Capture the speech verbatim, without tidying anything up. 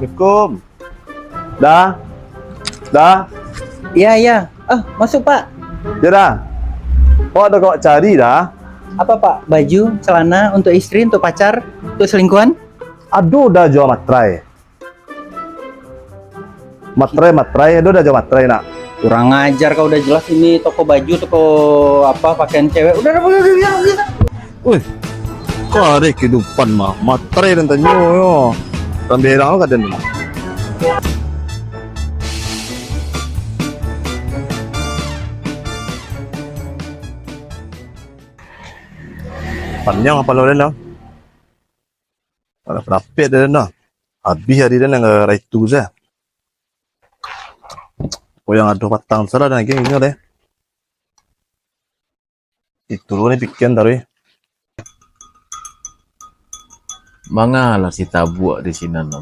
Assalamualaikum. Da. Da. Iya, iya. Ah, masuk, Pak. Yo, Da. Kok ado kok cari, Da? Apa, Pak? Baju, celana untuk istri, untuk pacar, untuk selingkuhan? Ado Da jual matrai. Matrai, matrai, ado Da jual matrai, nak? Kurang ajar kau, udah jelas ini toko baju, toko apa, pakaian cewek. Udah, udah, udah, udah, udah, udah. Wih, kari kehidupan mah, matrai dan tanyo yo. Rambeh hilang ka den. Panjang apa lo den dah? Ada penapik den dah. Habis hari den yang gara-gara itu saja. Oh, yang ado patang salah dan lagi inyo deh. Itu lo ni pikiran taruih. Mangalah si tabuak di sinan no.